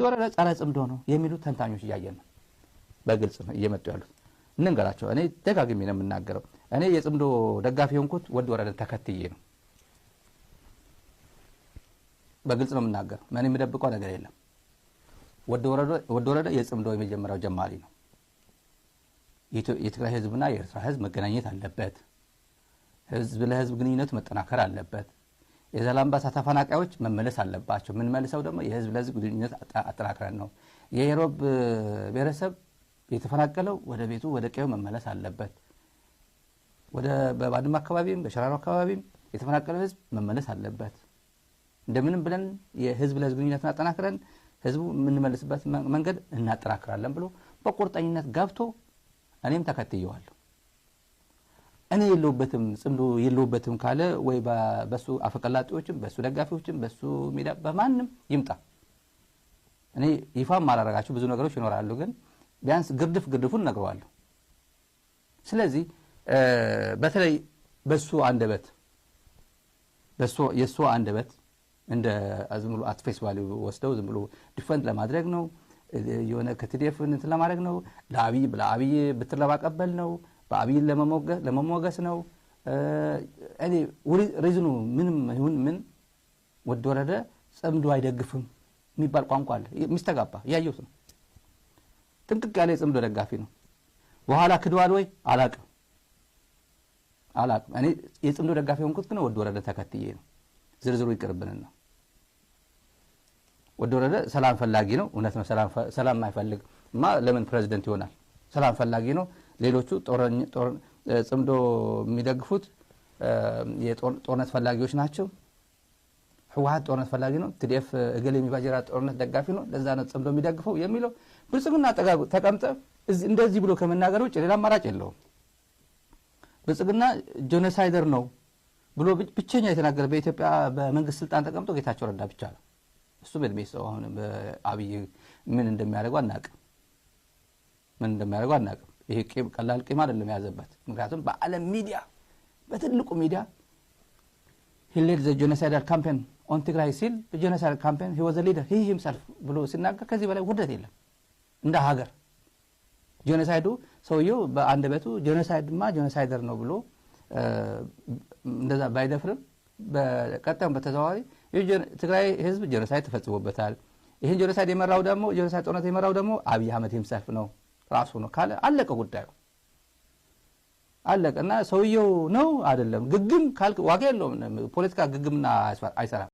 ወረደ ጸረ ጽምዶ ነው የሚሉ ተንታኞች እያየን ነው። በግልጽ ነው እየመጡ ያሉት። እንንገራቸው። እኔ ደጋግሜ ነው የምናገረው። እኔ የጽምዶ ደጋፊ የሆንኩት ወዲ ወረደን ተከትዬ ነው። በግልጽ ነው የምናገረው። እኔ የምደብቀው ነገር የለም። ወዲ ወረደ የጽምዶ የመጀመሪያው ጀማሪ ነው። የትግራይ ህዝብና የኤርትራ ህዝብ መገናኘት አለበት። ህዝብ ለህዝብ ግንኙነቱ መጠናከር አለበት። የዛላምበሳ ተፈናቃዮች መመለስ አለባቸው። የምንመልሰው ደግሞ የህዝብ ለህዝብ ግንኙነት አጠናክረን ነው። የኢሮብ ብሔረሰብ የተፈናቀለው ወደ ቤቱ ወደ ቀዬው መመለስ አለበት። ወደ በባድመ አካባቢም በሸራሮ አካባቢም የተፈናቀለው ህዝብ መመለስ አለበት። እንደምንም ብለን የህዝብ ለህዝብ ግንኙነትን አጠናክረን ህዝቡ የምንመልስበት መንገድ እናጠናክራለን ብሎ በቁርጠኝነት ገብቶ እኔም ተከትየዋለሁ። እኔ የለሁበትም፣ ጽምዶ የለሁበትም ካለ ወይ በሱ አፈቀላጤዎችም በሱ ደጋፊዎችም በሱ ሜዳ በማንም ይምጣ። እኔ ይፋ ማላረጋቸው ብዙ ነገሮች ይኖራሉ፣ ግን ቢያንስ ግርድፍ ግርድፉን እነግረዋለሁ። ስለዚህ በተለይ በሱ አንደበት፣ በሱ የሱ አንደበት እንደ ዝም ብሎ at face value ወስደው ዝም ብሎ defend ለማድረግ ነው፣ የሆነ ከ TDF እንትን ለማድረግ ነው፣ ለአብይ ብትር ለማቀበል ነው፣ በአብይ ለመሞገስ ነው። እኔ reason ኑ ምንም ይሁን ምን ወዲ ወረደ ጽምዶ አይደግፍም የሚባል ቋንቋ አለ የሚስተጋባ፣ እያየሁት ነው። ጥንቅቅ ያለ የጽምዶ ደጋፊ ነው። በኋላ ክደዋል ወይ አላቅም አላቅም። እኔ የጽምዶ ደጋፊ የሆንኩት ግን ወዲ ወረደ ተከትዬ ነው። ዝርዝሩ ይቅርብንና ወዲ ወረደ ሰላም ፈላጊ ነው። እውነት ነው። ሰላም የማይፈልግ ማ ለምን ፕሬዚደንት ይሆናል? ሰላም ፈላጊ ነው። ሌሎቹ ጽምዶ የሚደግፉት የጦርነት ፈላጊዎች ናቸው። ህወሓት ጦርነት ፈላጊ ነው። TDF እገሌ የሚባጀራ ጦርነት ደጋፊ ነው። ለዛ ነው ጽምዶ የሚደግፈው የሚለው ብልጽግና ተቀምጠ እንደዚህ ብሎ ከመናገር ውጭ ሌላ አማራጭ የለውም። ብልጽግና genocider ነው ብሎ ብቸኛ የተናገረ በኢትዮጵያ በመንግስት ስልጣን ተቀምጦ ጌታቸው ረዳ ብቻ ነው። እሱ በእድሜ ሰው አሁን በአብይ ምን እንደሚያደርገው አናውቅም። ምን እንደሚያደርገው አናውቅም። ይሄ ቂም ቀላል ቂም አይደለም የያዘበት። ምክንያቱም በዓለም ሚዲያ፣ በትልቁ ሚዲያ "He led the genocidal campaign on Tigray" ሲል፣ "genocidal campaign he was leader, he himself" ብሎ ሲናገር ከዚህ በላይ ውርደት የለም። እንደ ሀገር genocide ኡ ሰውየው በአንደበቱ genocide ማ genocider ነው ብሎ እንደዛ ባይደፍርም በቀጣዩም በተዘዋዋሪ ትግራይ ህዝብ genocide ተፈጽሞበታል። ይህን genocide የመራው ደግሞ፣ genocide ጦርነት የመራው ደግሞ አብይ አህመድ himself ነው፣ ራሱ ነው ካለ አለቀ፣ ጉዳዩ አለቀ። እና ሰውየው ነው አይደለም ግግም ካልክ ዋጋ የለውም። ፖለቲካ ግግምና አይሰራም።